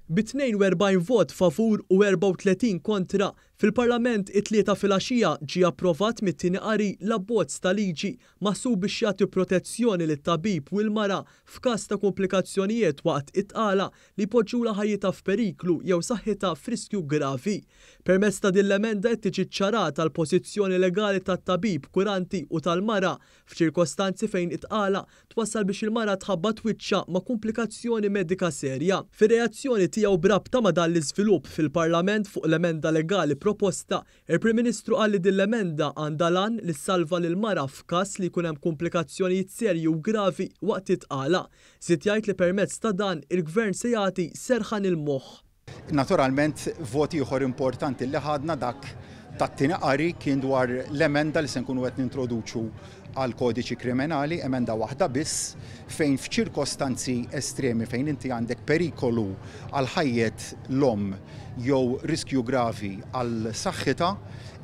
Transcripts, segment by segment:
Bi 42 vot favur u 34 kontra, fil-Parlament it-Tlieta filgħaxija ġie approvat mit-tieni qari l-abbozz ta' liġi maħsub biex jagħti protezzjoni lit-tabib u l-mara f'każ ta' kumplikazzjonijiet waqt it-tqala li jpoġġulha ħajjitha f'periklu jew saħħitha f'riskju gravi. Permezz ta' din l-emenda qed tiġi ċċarata l-pożizzjoni legali tat-tabib kuranti u tal-mara f'ċirkostanzi fejn it-tqala twassal biex il-mara tħabbat wiċċha ma' kumplikazzjoni medika serja. Fir-reazzjoni tiegħu b'rabta ma' dan l-iżvilupp fil-Parlament fuq l-emenda legali proposta, il-Prim Ministru qal li din l-emenda għandha l-għan li ssalva lill-mara f'każ li jkun hemm kumplikazzjonijiet serji u gravi waqt it-tqala. Żied jgħid li permezz ta' dan il-Gvern se jagħti serħan il-moħħ. Naturalment vot ieħor importanti li ħadna dak tat-tieni qari kien dwar l-emenda li se nkunu qed nintroduċu għal kodiċi kriminali, emenda waħda biss, fejn f'ċirkostanzi estremi fejn inti għandek perikolu għal ħajjet l-omm jew riskju gravi għal saħħitha,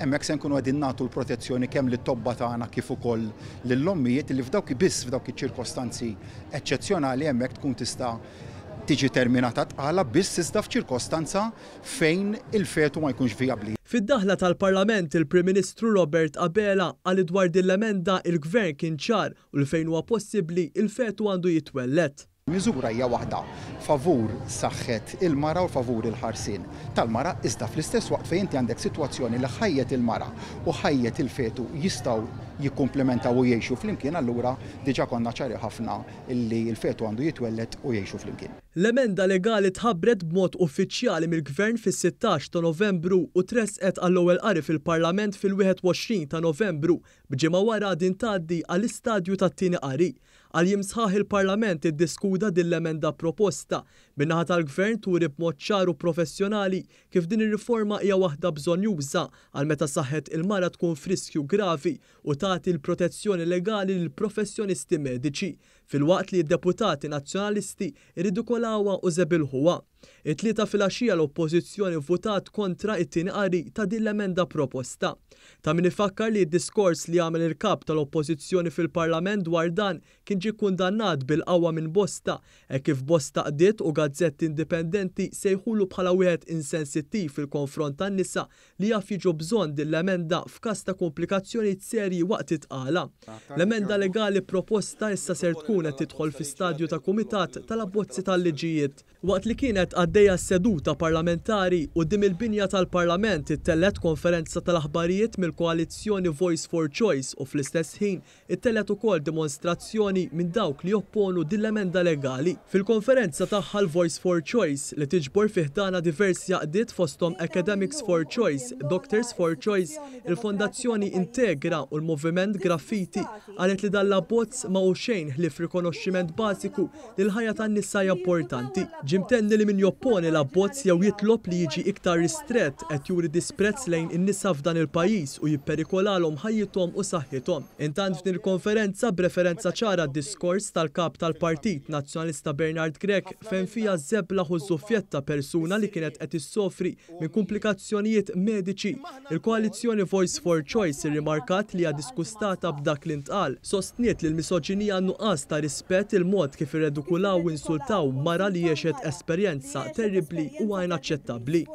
hemmhekk se nkunu qegħdin nagħtu l-protezzjoni kemm lit-tobba tagħna kif ukoll lill-ommijiet li f'dawk biss f'dawk iċ-ċirkostanzi eċċezzjonali hemmhekk tkun tista' tiġi terminata tqala biss iżda f'ċirkostanza fejn il-fetu ma jkunx vijabbli. Fid-daħla tal-Parlament il-Prim Ministru Robert Abela qal li dwar din l-emenda il-Gvern kien ċar u li fejn huwa possibbli il-fetu għandu jitwelled. Il-miżura hija waħda favur saħħet il-mara u favur il-ħarsien tal-mara iżda fl-istess waqt fejn inti għandek sitwazzjoni li ħajjet il-mara u ħajjet il-fetu jistgħu jikkumplementaw u jgħixu flimkien allura diġà konna ċari ħafna li l-fetu għandu jitwelled u jgħixu flimkien. L-emenda legali tħabbret b'mod uffiċjali mill-Gvern fis-16 ta' Novembru u tressqet għall-ewwel qari fil-Parlament fil-21 ta' Novembru, b'ġimgħa wara din tgħaddi għall-istadju tat-tieni qari. Għal jiem sħaħ il-Parlament iddiskuda din l-emenda proposta. Min-naħa tal-Gvern turi b'mod ċar u professjonali kif din ir-riforma hija waħda bżonnjuża għal meta saħħet il-mara tkun f'riskju gravi u tagħti l-protezzjoni legali lill-professjonisti mediċi, filwaqt li d-deputati Nazzjonalisti rridikolawha u żebilħuha. It-Tlieta filgħaxija l-Oppożizzjoni vvutat kontra it-tieni qari ta' din l-emenda proposta. Ta' min ifakkar li d-diskors li għamel il-Kap tal-Oppożizzjoni fil-Parlament dwar dan kien ġie kkundannat bil-qawwa minn bosta hekk kif bosta qdiet u gazzetti indipendenti sejħulu bħala wieħed insensittiv fil-konfront tan-nisa li jaf jiġu bżonn din l-emenda f'każ ta' kumplikazzjonijiet serji waqt it-tqala. L-emenda legali proposta issa ser tkun qed tidħol fi stadju ta' kumitat tal-abbozzi tal-liġijiet. Waqt li kienet għaddejja s-seduta parlamentari, quddiem il-binja tal-Parlament ittellgħet konferenza tal-aħbarijiet mill-koalizzjoni Voice for Choice u fl-istess ħin Ittellgħet ukoll dimostrazzjoni minn dawk li jopponu din l-emenda legali. Fil-konferenza tagħha l-Voice for Choice, li tiġbor fi ħdanha diversi għaqdiet fosthom Academics for Choice, Doctors for Choice, il-Fondazzjoni Integra u l-Moviment Graffiti, qalet li dan l-abbozz ma hu xejn ħlief rikonoxximent bażiku li l-ħajja tan-nisa hija importanti. Ġie mtenni li min jopponi l-abbozz jew jitlob li jiġi iktar ristrett qed juri disprezz lejn in-nisa f'dan il-pajjiż u jipperikolalhom ħajjithom u saħħithom. Intant f'din il-konferenza, b'referenza ċara għad-diskors tal-Kap tal-Partit Nazzjonalista Bernard Grech fejn fiha żeblaħ u żuffjetta persuna li kienet qed issofri minn kumplikazzjonijiet mediċi, il-koalizzjoni Voice for Choice irrimarkat li hija diskustata b'dak li ntqal. Sostniet li l-misoġinija n-nuqqas ta' rispett il-mod kif irredikulaw u insultaw mara li għexet esperjenza terribbli huwa inaċċettabbli.